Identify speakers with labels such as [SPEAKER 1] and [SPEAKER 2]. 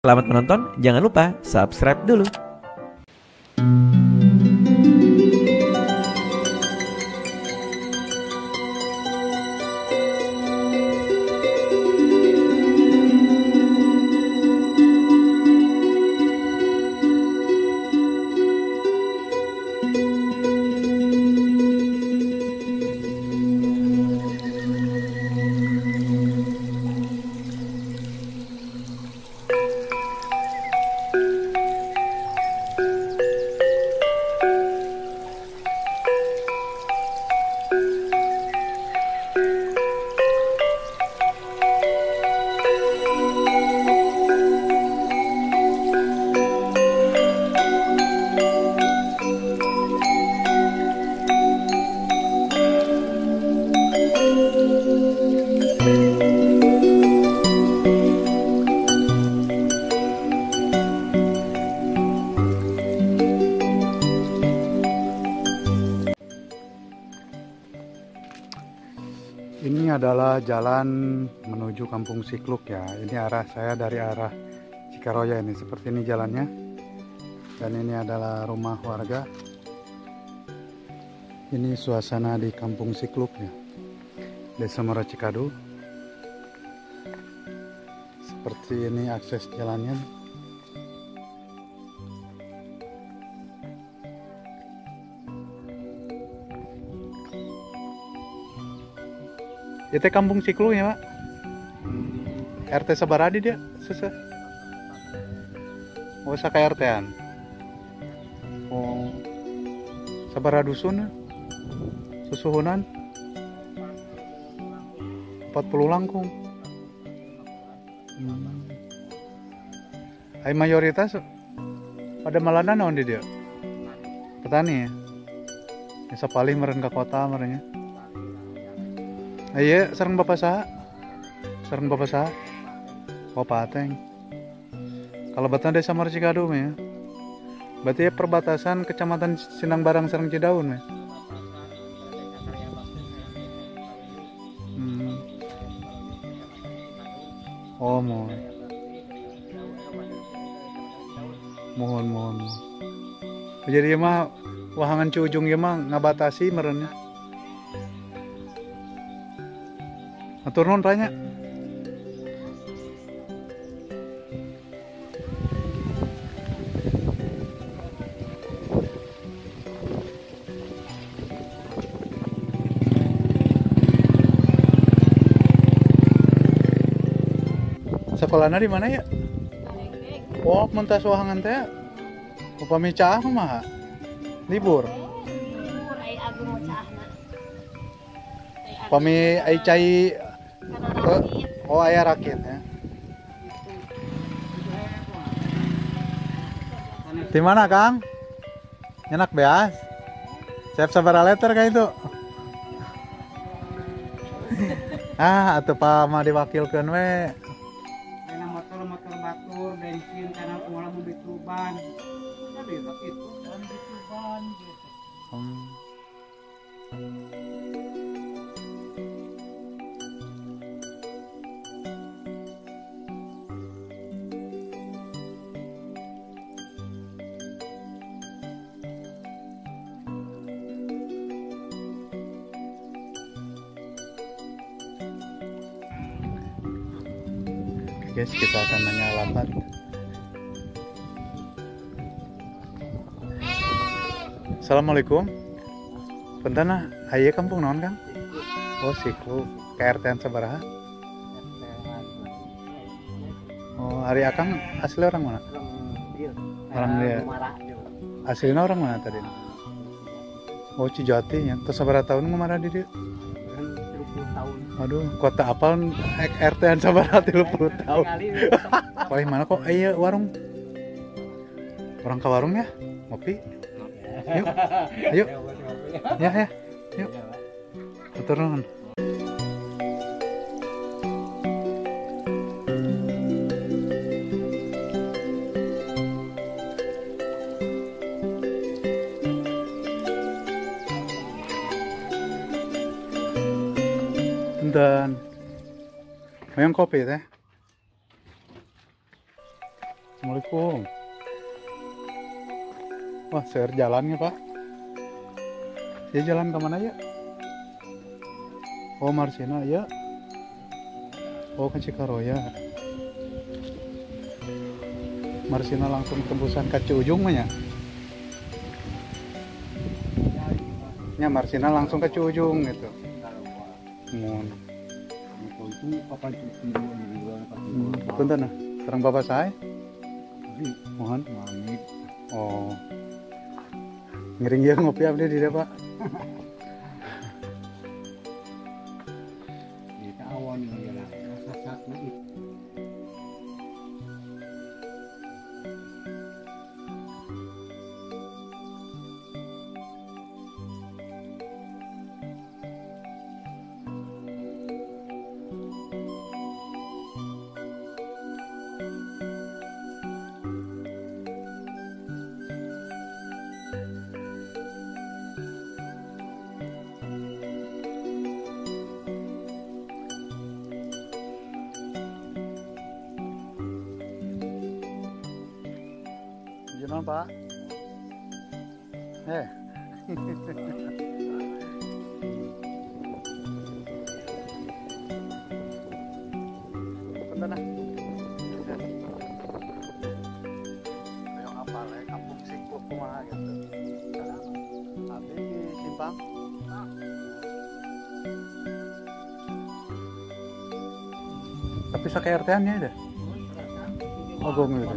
[SPEAKER 1] Selamat menonton, jangan lupa subscribe dulu.
[SPEAKER 2] Ini adalah jalan menuju Kampung Sikluk ya. Ini arah saya dari arah Cikaroya ini. Seperti ini jalannya. Dan ini adalah rumah warga. Ini suasana di Kampung Sikluk ya. Desa Muara Cikadu. Seperti ini akses jalannya. Itu Kampung Sikluk ya, Pak? RT Sabaradi dia, susah. Oh, saka RT-an. Oh. Sabara dusun. Susuhunan. 40 langkung. Ai mayoritas pada malana naon di dia? Petani ya. Bisa paling meren ke kota merenya. Iya, sareng bapak saha? Sareng bapak saha? Oh, Pateng. Kalau batan Desa Muara Cikadu ya. Berarti ya perbatasan Kecamatan Sindang Barang sareng Cidaun ya. Oh, mohon. Mohon, mohon. Jadi mah wahangan Ciujung ya mah ngabatasi merenya. Atur nuhun tanya. Sekolahnya di mana ya? Oh, mentas wahangan teh. Upami caah kumaha? Libur.
[SPEAKER 3] Libur ai agung caahna.
[SPEAKER 2] Upami ai cai. Oh, ayah rakit ya. Di mana, Kang? Nyenak beas. Siap sabar letter kayak itu. Ah, atuh Pak mah diwakilkeun we.
[SPEAKER 4] Karena motor-motor batur, bensin karena ulah mau dituban. Tapi itu dan dituban gitu.
[SPEAKER 2] Guys, kita akan nanya alamat. Assalamualaikum. Punten aya kampung naon, Kang? Oh, Sikluk. KRT-an sabaraha? Oh, ari Akang asli orang mana? Orang dia. Aslinya orang mana tadi? Oh, Cijati ya. Terus sabaraha tahun ngumara di dieu?
[SPEAKER 4] 30 tahun.
[SPEAKER 2] Aduh, kota apal RT-an sabaraha 30 tahun. Paling mana kok iya warung. Orang ke warung ya? Ngopi? Yuk. Ayo. Ya, ya. Yuk. Atur nuhun. Dan hoyong kopi teh. Assalamualaikum. Wah, seueur jalannya, Pak. Ya jalan ke mana ya? Oh, Marsina ya. Oh, ke Cikaroya. Marsina langsung tembusan ke Ciujung mah ya? Ya, Marsina langsung ke Ciujung gitu. Mun. Punten nah, sareng bapak saya. Mohon. Oh. Ngiring ya ngopi abdi di dieu, Pak.
[SPEAKER 4] Kita awan ya lah, sasakna itu.
[SPEAKER 2] Gimana, Pak? Bentar nah. Ayo ngapal ya, kampung Sikup kumaha gitu. Abdi di Simpang. Tapi saka RT-an ya dah. Oh, gong gitu.